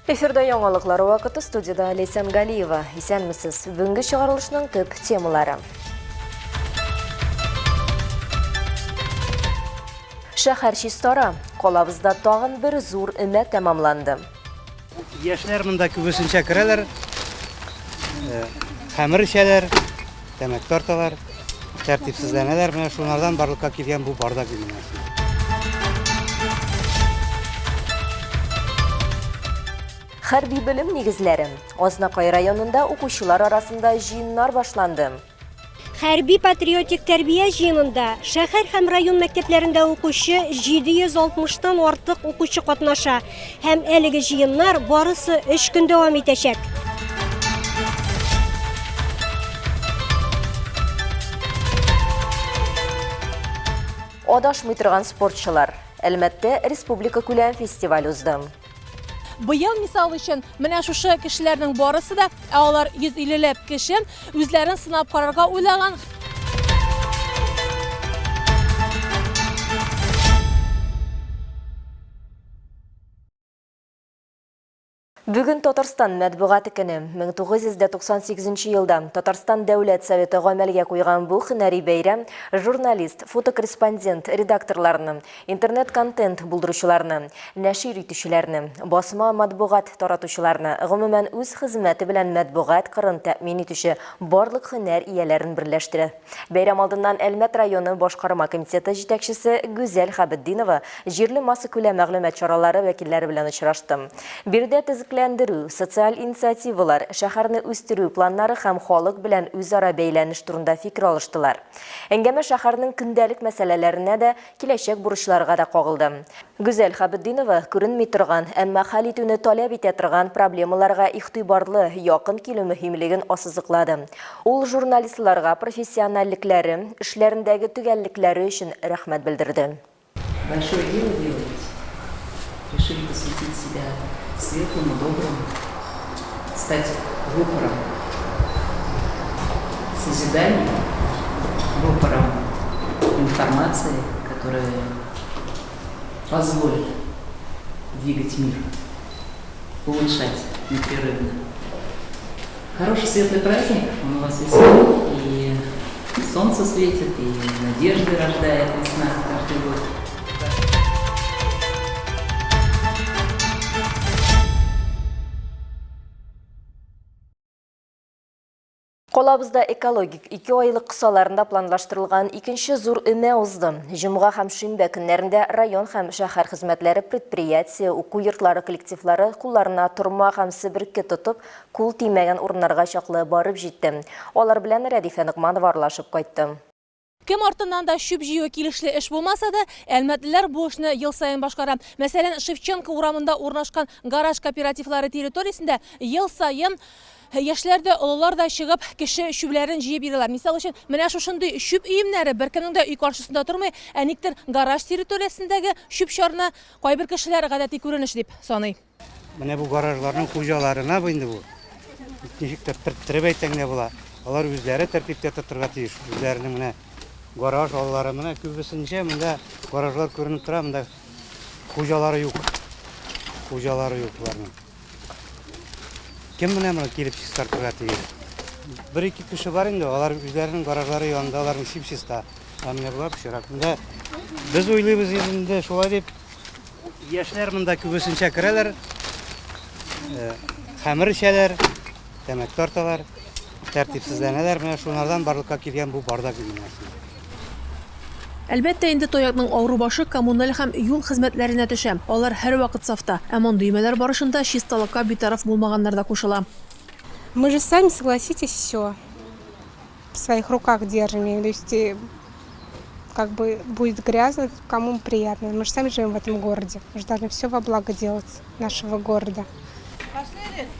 Эфирда яңалыклар вакыты студияда Лесян Галиева. Исәнмесез. Бүгенге чыгарылышның төп темалары. Шәһәр чистара. Калабызда тагын бер зур өмә тәмамланды. Яшьләр монда күбесенчә керәләр, э, хәмер эчәләр, тәмәке тарталар, тәртипсезләнәләр. Менә шунардан барлыкка килгән бу бардак инде. Хәрби белем нигезләре. Азнакай районында укучылар арасында җыеннар башланды. Хәрби-патриотик тәрбия җыенында шәһәр һәм район мәктәпләрендә укучы 760 тан артык укучы катнаша. Һәм әлеге җыеннар барысы өч көн дәвам итәчәк. Адашмый торган спортчылар. Әлмәттә республика күләм фестиваль узды. Быел, мисал өчен, менә шушы кешеләрнең барысы да, ә алар 150 ләп кеше, үзләрен сынап карарга уйлаган. Бүген Татарстан мәтбугаты көне. 1998 елда Татарстан Дәүләт Советы гамәлгә куйган бу һөнәри бәйрәм журналист, фотокорреспондент, редакторларны, интернет-контент булдыручыларны, нәшир итүчеләрне, басма матбугат таратучыларны, гомумән, үз хезмәте белән матбугат кырын тәэмин итүче барлык һөнәр ияләрен берләштерә. Бәйрәм алдыннан Әлмәт районы башкарма комитеты җитәкчесе Гүзәл Хәбетдинова җирле массакүләм мәгълүмат чаралары вәкилләре белән очрашты. Биредә төзекләндерү, социаль инициативалар, шәһәрне үстерү планнары һәм халык белән үзара бәйләнеш турында фикер алыштылар. Әңгәмә шәһәрнең көндәлек мәсьәләләренә дә, киләчәк бурычларга да кагылды. Гүзәл Хәбетдинова күренми торган, әмма хәл итүне таләп итә торган проблемаларга игътибарлы, якын килү мөһимлеген ассызыклады. Ул журналистларга профессиональлекләре, эшләрендәге төгәллекләре өчен рәхмәт белдерде. Большое дело делаете. Решили посвятить себя светлому, доброму, стать рупором созидания, рупором информации, которая позволит двигать мир, улучшать непрерывно. Хороший светлый праздник, он у вас весной, и солнце светит, и надежды рождает весна каждый год. Калабызда экологик икеайлык кысаларында планлаштырылган икенче зур өмә узды. Җомга һәм шимбә көннәрендә район һәм шәһәр хезмәтләре, предприятие, уку йортлары коллективлары кулларына торма һәм себерке тотып, кул тимәгән урыннарга чаклы барып җитте. Алар белән Рәдифә Ногманова аралашып кайтты. Кем артыннан да чүп җыю килешле эш булмаса да, әлмәтлеләр бу эшне ел саен башкара. Мәсәлән, Шевченко урамында урнашкан гараж кооперативлары территориясендә ел саен яшьләр дә, олылар да чыгып, кеше чүпләрен җыеп йөриләр. Мисал өчен, менә шушындый чүп өемнәре беркемнең дә өй каршысында тормый, ә никтер гараж территориясендәге чүп-чарны кайбер кешеләр гадәти күренеш дип саный. Менә бу гаражларның хуҗаларына бу инде бу. Ничек тә төрттереп әйтсәң дә була. Алар үзләре тәртиптә тотырга тиеш. Үзләренең менә гараж аллары менә күбесенчә монда гаражлар күренеп тора, монда хуҗалары юк. Хуҗалары юк боларның. Кем менә моны килеп чистартырга тиеш? Бер-ике кеше бар инде, алар үзләренең гаражлары янында аларның чип-чиста. Ә менә болар пычрак. Монда без уйлыйбыз инде шулай дип. Яшьләр монда күбесенчә керәләр, хәмер эчәләр, тәмәке тарталар, тәртипсезләнәләр. Менә шунардан барлыкка килгән бу бардак инде менә. Әлбәттә инде, таякның авыру башы коммуналь һәм юл хезмәтләренә төшә. Алар һәрвакыт сафта. Ә мондый өмәләр барышында чисталыкка битараф булмаганнар да кушыла. Мы же сами, согласитесь, все в своих руках держим. То есть как бы будет грязно, кому приятно. Мы же сами живем в этом городе. Мы же должны все во благо делать нашего города.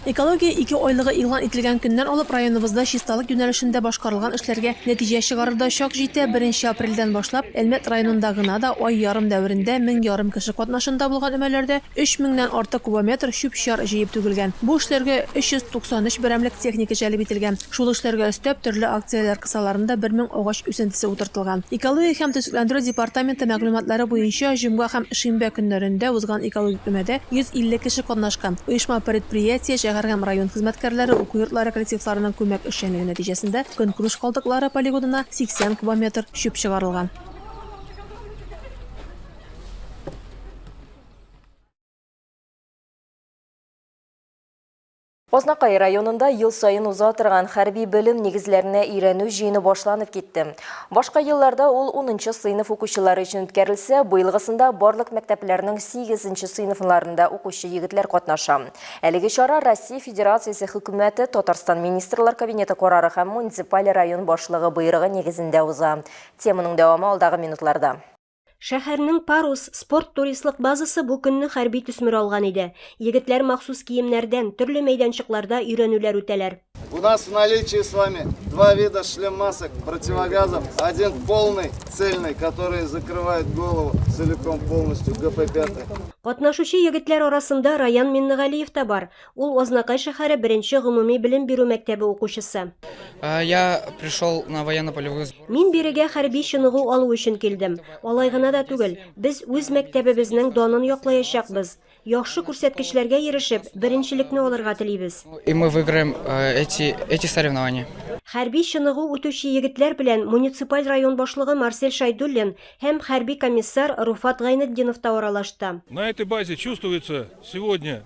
Экология икеайлыгы игълан ителгән көннән алып районыбызда чисталык юнәлешендә башкарылган эшләргә нәтиҗә чыгарырдай чак җитә. Беренче апрельдән башлап Әлмәт районында гына да ай ярым дәверендә 1500 кеше катнашында булган өмәләрдә Өч меңнән артык кубометр чүп-чар җыеп түгелгән. Бу эшләргә 393 берәмлек техника җәлеп ителгән. Шул эшләргә өстәп, төрле акцияләр кысаларында 1000 агач үсентесе утыртылган. Экология һәм төзекләндерү департаменты мәгълүматлары буенча, җомга һәм шимбә көннәрендә узган экологик өмәдә 150 кеше катнашкан. Оешма-предприятиеләренең. Предприятие, шәһәр һәм район хезмәткәрләре, уку йортлары коллективларының күмәк эшчәнлеге нәтиҗәсендә көнкүреш калдыклары полигонына 80 кубометр чүп чыгарылган. Азнакай районында ел саен уза торган хәрби белем нигезләренә өйрәнү җыены башланып китте. Башка елларда ул 10 сыйныф укучылары өчен үткәрелсә, быелгысында барлык мәктәпләрнең 8 сыйныфларында укучы егетләр катнаша. Әлеге чара Россия Федерациясе Хөкүмәте, Татарстан Министрлар Кабинеты карары һәм муниципаль район башлыгы боерыгы нигезендә уза. Теманың дәвамы алдагы минутларда. Шәһәрнең Парус спорт-туристлык базасы бу көнне хәрби төсмер алган иде. Егетләр махсус киемнәрдән, төрле мәйданчыкларда өйрәнүләр үтәләр. У нас в наличии с вами два вида шлем-масок, противогазов. Один полный, цельный, который закрывает голову целиком полностью, ГП-5. Катнашучы егетләр арасында Раян Миннегалиев та бар. Ул Азнакай шәһәре беренче гомуми белем бирү мәктәбе укучысы. Я пришел на военно-полевой сбор. Мин бирегә хәрби чыныгу алу өчен килдем. Алай гына да түгел, без үз мәктәбебезнең данын яклаячакбыз. Яхшы күрсәткечләргә ирешеп, беренчелекне алырга телибез. И мы выиграем эти, эти соревнования. Хәрби чыныгу үтүче егетләр белән муниципаль район башлыгы Марсель Шәйдуллин һәм хәрби комиссар Руфат Гайнетдинов та аралашты. На этой базе чувствуется сегодня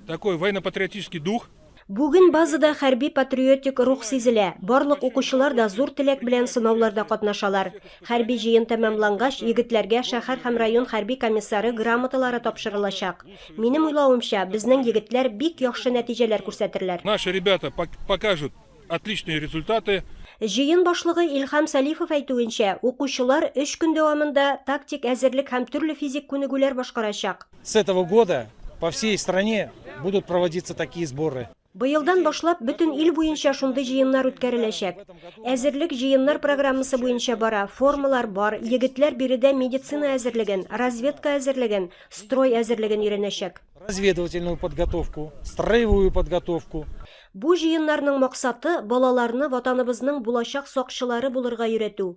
Такой военно-патриотический дух. Бүген базада хәрби-патриотик рух сизелә. Барлык укучылар да зур теләк белән сынауларда катнашалар. Хәрби җыен тәмамлангач, егетләргә шәһәр һәм район хәрби комиссары грамоталары тапшырылачак. Минем уйлавымча, безнең егетләр бик яхшы нәтиҗәләр күрсәтерләр. Наши ребята покажут отличные результаты. Җыен башлыгы Илһам Сәлифов әйтүенчә, укучылар өч көн дәвамында тактик әзерлек һәм төрле физик күнегүләр башкарачак. С этого года по всей стране будут проводиться такие сборы. Быелдан башлап бөтен ил буенча шундый җыеннар үткәреләчәк. Әзерлек җыеннар программасы буенча бара, формалар бар, егетләр биредә медицина әзерлеген, разведка әзерлеген, строй әзерлеген өйрәнәчәк. Разведывательную подготовку, строевую подготовку. Бу җыеннарның максаты, балаларны Ватаныбызның булачак сакчылары булырга өйрәтү.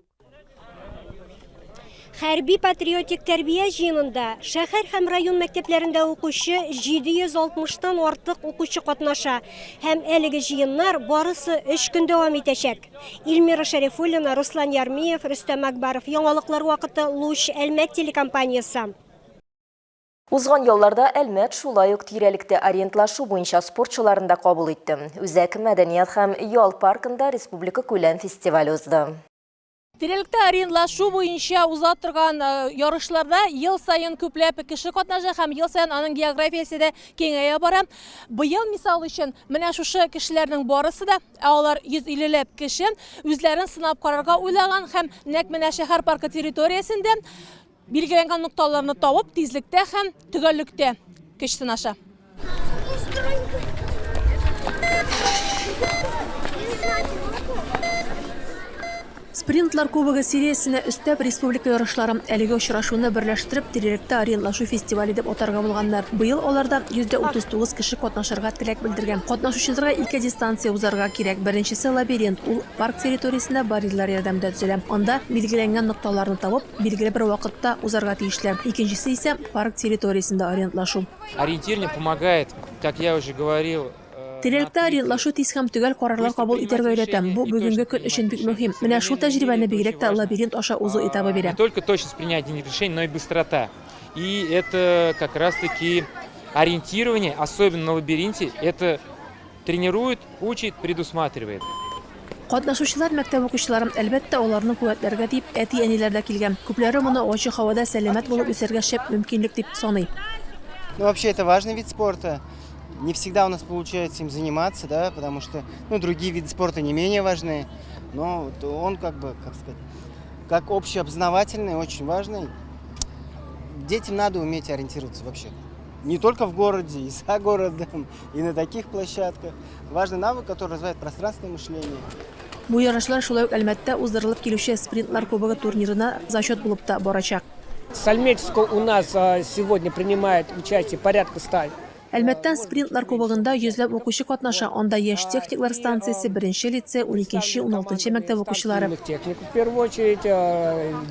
Хәрби-патриотик тәрбия җыенында шәһәр һәм район мәктәпләрендә укучы 760 тан артык укучы катнаша. Һәм әлеге җыеннар барысы өч көн дәвам итәчәк. Илмира Шәрифуллина, Руслан Ярмиев, Рөстәм Акбаров. Яңалыклар вакыты, Луч, Әлмәт телекомпаниясе. Узган ялларда Әлмәт шулай ук тирәлектә ориентлашу буенча спортчыларын да кабул итте. Үзәк мәдәният һәм ял паркында республика күләм фестиваль узды. Тирәлектә ориентлашу буенча уза торган ярышларда ел саен күпләп кеше катнаша һәм ел саен аның географиясе дә киңәя бара. Быел, мисал өчен, менә шушы кешеләрнең барысы да, ә алар 150 ләп кеше, үзләрен сынап карарга уйлаган һәм нәкъ менә шәһәр паркы территориясендә Билгеләнгән нокталарны табып, тизлектә һәм төгәллектә көч сынаша. Спринтлар кубогы сериясенә өстәп, республика ярышлары. Әлеге очрашуны берләштереп, тирәлектә ориентлашу фестивале дип атарга булганнар. Быел аларда 139 кеше катнашырга теләк белдергән. Катнашучыларга ике дистанция узарга кирәк. Беренчесе, лабиринт, ул парк территориясендә барьерлар ярдәмендә төзелә. Анда билгеләнгән нокталарны табып, билгеле бер вакытта узарга тиешләр. Икенчесе исә, парк территориясендә ориентлашу. Ориентирование помогает, как я уже говорил, Тирәлектә ориентлашу тиз һәм төгәл карарлар кабул итәргә өйрәтә. Бу бүгенге көн өчен бик мөһим. Менә шул тәҗрибәне бигрәк тә лабиринт аша узу этабы бирә. Не только точность принятия решений, но и быстрота. И это как раз-таки ориентирование, особенно на лабиринте, это Тренирует, учит, предусматривает. Катнашучылар, мәктәп укучылары. Әлбәттә, аларны куәтләргә дип, әти-әниләр дә килгән. Күпләре моны ачык һавада сәламәт булып үсәргә шәп мөмкинлек дип саный. Ну, вообще, это важный вид спорта. Не всегда у нас получается им заниматься, да, потому что, ну, другие виды спорта не менее важны. Но вот он, как бы, как сказать, как общеобразовательный, очень важный. Детям надо уметь ориентироваться вообще. Не только в городе, и за городом, и на таких площадках. Важный навык, который развивает пространственное мышление. Бу ярышлар шулай ук Әлмәттә уздырылып килүче Спринтлар кубогы турнирына зачет булып та барачак. С Альметьевска у нас сегодня принимает участие порядка 100 Әлмәттән Спринтлар кубогында йөзләп укучы катнаша. Анда яшь техниклар станциясе, беренче лицей, уникенче, уналтынчы мәктәп укучылары. Техник, в первую очередь,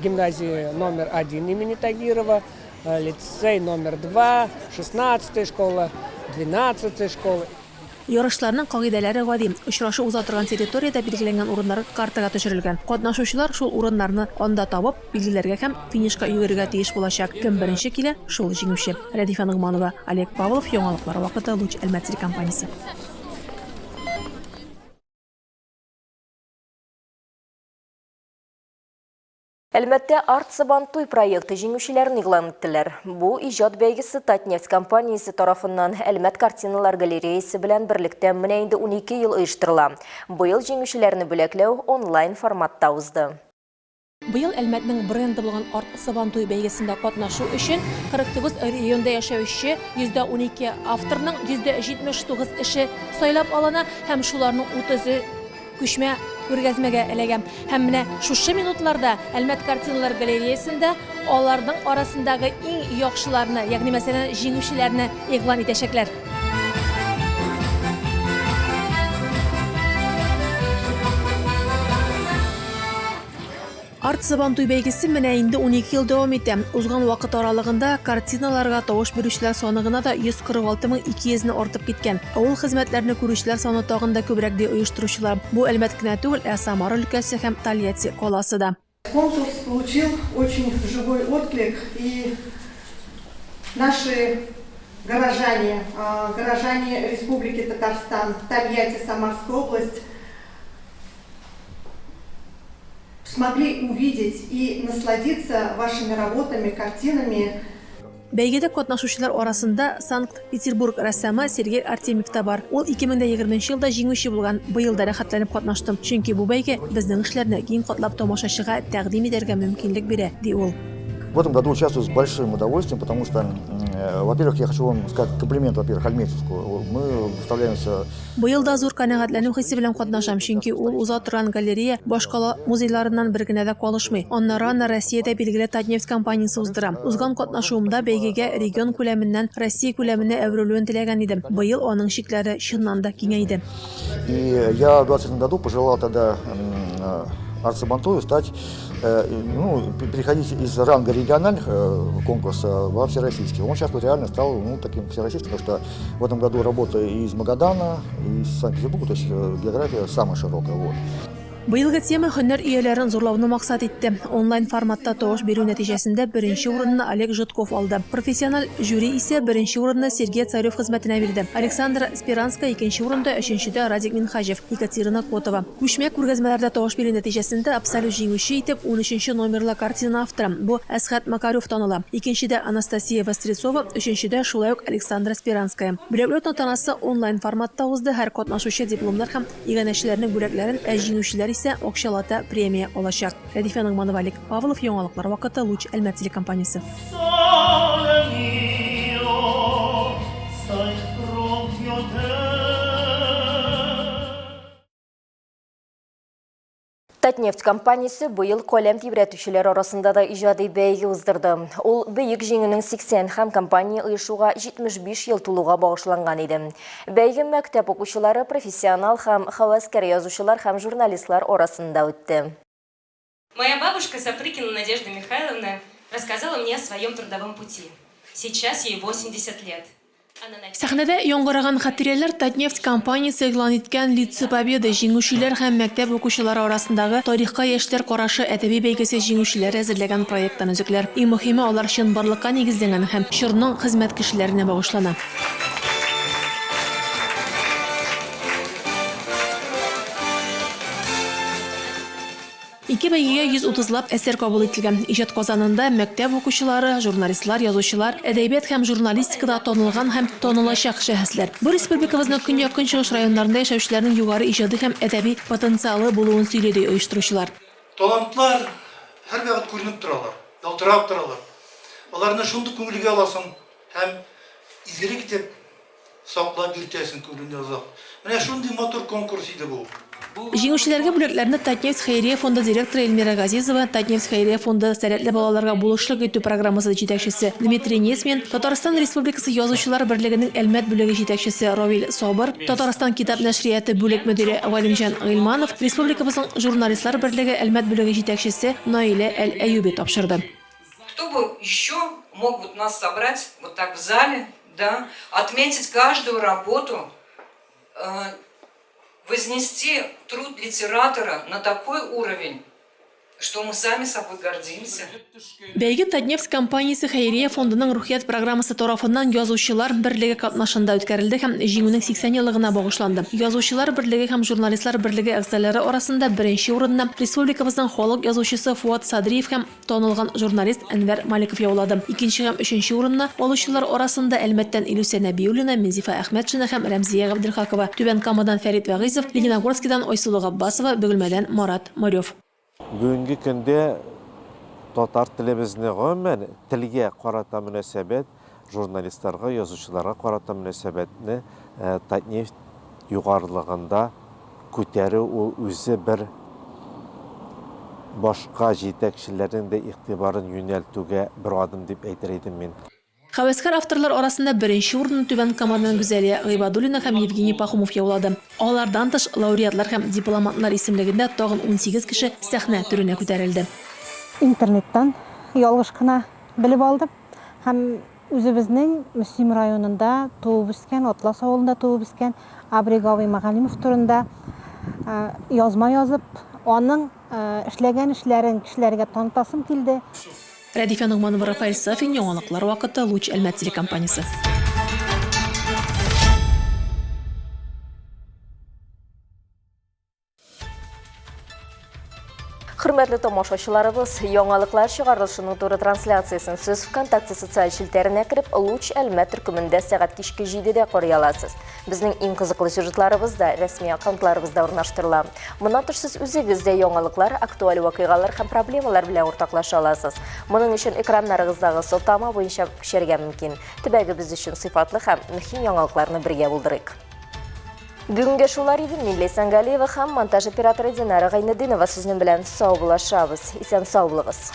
гимназии номер один имени Тагирова, лицей номер 2, 16 школа, 12 школы. Ярышларның кагыйдәләре гади, очрашу уза торган территориядә билгеләнгән урыннар картага төшерелгән. Катнашучылар шул урыннарны анда табып, билгеләргә һәм финишка йөгерергә тиеш булачак. Кем беренче килә, шул җиңүче. Рәдифә Ногманова, Олег Павлов, Яңалыклар вакыты, Луч Әлмәт телекомпаниясе. Әлмәттә Арт-Сабантуй проекты җиңүчеләрен игълан иттеләр. Бу иҗат бәйгесе Татнефть компаниясе тарафыннан Әлмәт картиналар галереясе белән берлектә менә инде 12 ел оештырыла. Быел җиңүчеләрне бүләкләү онлайн форматта узды. Быел Әлмәтнең бренды булган Арт-Сабантуй бәйгесендә катнашу өчен 49 регионда яшәүче 112 авторның 79 эше сайлап алына һәм шуларның 30-ы Күчмә күргәзмәгә эләгә. Һәм менә шушы минутларда Әлмәт картиналар галереясендә аларның арасындагы иң яхшыларны, ягъни мәсәлән, җиңүчеләрне игълан итәчәкләр. Арт Сабантуй бәйгесе менә инде 12 ел дәвам итә. Узган вакыт аралыгында картиналарга тавыш бирүчеләр саны гына да 146 мең 200 не артып киткән. Ә ул хезмәтләрне күрүчеләр саны тагын да күбрәк, ди оештыручылар. Бу Әлмәт кенә түгел, ә Самара өлкәсе һәм Тольятти каласы да. Конкурс получил очень живой отклик и наши горожане, горожане Республики Татарстан, Тольятти, Самарская область смогли увидеть и насладиться вашими работами, картинами. Бәйгедә катнашучылар арасында Санкт-Петербург рәссамы Сергей Артемьев та бар. Ул 2020 елда җиңүче булган. Быел да рәхәтләнеп катнаштым, чөнки бу бәйге безнең эшләрне киң катлап тамашачыга тәкъдим итәргә мөмкинлек бирә, ди ул. В этом году участвую с большим удовольствием, потому что, э, во-первых, я хочу вам сказать комплимент, во-первых, Альметьевску. Мы выставляемся Быел да зур канәгатьләнү хисе белән катнашам, чөнки ул уза торган галерея башкала музейларыннан бер генә дә калышмый. Аннары аны Россиядә билгеле Татнефть компаниясе уздыра. Узган катнашуымда бәйгегә регион күләменнән Россия күләменә әверелүен теләгән идем. Быел аның чикләре чыннан да киңәйде. И я в 20 году пожелал тогда Арт-Сабантую стать Э, ну, переходить из ранга региональных э, конкурса во всероссийский. Он сейчас вот реально стал ну, таким всероссийским, потому что в этом году работа и из Магадана, и из Санкт-Петербурга, то есть э, география самая широкая. Вот. Быелгы тема һөнәр ияләрен зурлауны максат итте. Онлайн форматта тавыш бирү нәтиҗәсендә беренче урынны Олег Житков алды. Профессиональ жюри исә беренче урынны Сергей Царев хезмәтенә бирде. Александра Спиранская икенче урында, өченчедә Радик Минһаҗев, Екатерина Котова. Күчмә күргәзмәләрдә тавыш бирү нәтиҗәсендә абсолют җиңүче итеп унөченче номерлы картина авторы, бу Әсхәт Макарев таныла. Икенчедә, Анастасия Вострецова, өченчедә, шулай ук Александра Спиранская. Бүләкләү тантанасы онлайн форматта узды, һәр катнашучы дипломнар һәм иганәчеләрнең бүләкләрен, ә җиңүчеләр исә акчалата премия алачак. Рәдифә Ногманова, Олег Павлов, Яңалыклар вакыты, Луч, Әлмәт телекомпаниясе. Татнефть компаниясе быел каләм тибрәтүчеләр арасында да иҗади бәйге уздырды. Ул Бөек Җиңүнең 80 һәм компания оешуга 75 ел тулуга багышланган иде. Бәйге мәктәп укучылары, профессионал һәм һәвәскәр язучылар һәм журналистлар арасында үтте. Моя бабушка Сапрыкина Надежда Михайловна рассказала мне о своем трудовом пути. Сейчас ей 80 лет. Сәхнәдә яңгыраган хатирәләр Татнефть компаниясе игълан иткән Лица Победы җиңүчеләр һәм мәктәп укучылары арасындагы Тарихка яшьләр карашы әдәби бәйгесе җиңүчеләре әзерләгән проекттан өзекләр. Иң мөһиме, алар чынбарлыкка нигезләнгән һәм чорның хезмәт кешеләренә багышлана. Ике бәйгегә 130 лап әсәр кабул ителгән. Иҗат казанында мәктәп укучылары, журналистлар, язучылар, әдәбият һәм журналистикада танылган һәм танылачак шәхесләр. Бу республикабызның көньяк-көнчыгыш районнарында яшәүчеләрнең югары иҗади һәм әдәби потенциалы булуын сөйли, ди оештыручылар. Талантлар һәрвакыт күренеп торалар, ялтырап торалар. Аларны шундук күңелгә аласың һәм изгелек итеп Саклап йөртәсең күңелеңдә озак. Менә шундый матур конкурс иде бу. Җиңүчеләргә бүләкләрне Татнефть хәйрия фонды директоры Эльмира Газизова, Татнефть хәйрия фонды сәләтле балаларга булышлык итү программасы җитәкчесе Дмитрий Несмин, Татарстан Республикасы Язучылар берлегенең Әлмәт бүлеге җитәкчесе Равил Сабыр, Татарстан китап нәшрияты бүлек мөдире Галимҗан Гыйльманов, республикабызның Журналистлар берлеге Әлмәт бүлеге җитәкчесе Наилә Әл-Әюби тапшырды. Кто бы еще мог вот нас собрать вот так в зале? да, отметить каждую работу, э, вознести труд литератора на такой уровень, что мы сами собой гордимся. Бәйге Татнефть компаниясе хәйрия фондының Рухият программасы тарафыннан Язучылар берлеге катнашында үткәрелде һәм Җиңүнең 80 еллыгына багышланды. Язучылар берлеге һәм Журналистлар берлеге әгъзалары арасында беренче урынны республикабызның халык язучысы Фоат Садриев һәм Танылган журналист Әнвәр Маликов яулады. Икенче һәм өченче урынны алучылар арасында Әлмәттән Илүсә Нәбиуллина, Минзифа Әхмәтшина һәм Рәмзия Габделхакова, Түбән Камадан Фәрит Вәгыйзов, Лениногорскидан Айсылу Габбасова, Бөгелмәдән Марат Морев. Бүгенге көндә татар телебезне, гомумән, телгә карата мөнәсәбәт, журналистларга, язучыларга карата мөнәсәбәтне Татнефть югарылыгында күтәрү ул үзе бер башка җитәкчеләрнең дә игътибарын юнәлтүгә бер адым дип әйтер идем мин. Һәвәскәр авторлар арасында беренче урынны Түбән Камадан Гүзәлия Гыйбадуллина һәм Евгений Пахомов яулады. Алардан тыш, лауреатлар һәм дипломантлар исемлегендә тагын 18 кеше сәхнә түренә күтәрелде. Интернеттан ялгыш кына белеп алдым һәм Үзебезнең Мөслим районында туып үскән, Атлас авылында туып үскән Абри Гавый Мәгалимов турында язма язып, аның эшләгән эшләрен кешеләргә танытасым килде. Рәдифә Ногманова, Рафаэль Сафин, Яңалыклар вакыты, Луч Әлмәт телекомпаниясе. Хөрмәтле тамашачыларыбыз, яңалыклар чыгарылышының туры трансляциясен сез ВКонтакте социаль челтәренә кереп, Луч Әлмәт төркемендә сәгать кичке 7-дә карый аласыз. Безнең иң кызыклы сюжетларыбыз да рәсми аккаунтларыбызда урнаштырыла. Моннан тыш сез үзегез дә яңалыклар, актуаль вакыйгалар һәм проблемалар белән уртаклаша аласыз. Моның өчен экраннарыгыздагы сылтама буенча күчәргә мөмкин. Төбәгебез өчен сыйфатлы һәм мөһим яңалыкларны бергә булдырыйк. Бүгенгә шулар иде. Мин Ләйсән Галиева һәм монтаж операторы Динара Гайнетдинова сезнең белән саубуллашабыз. Исән сау булыгыз.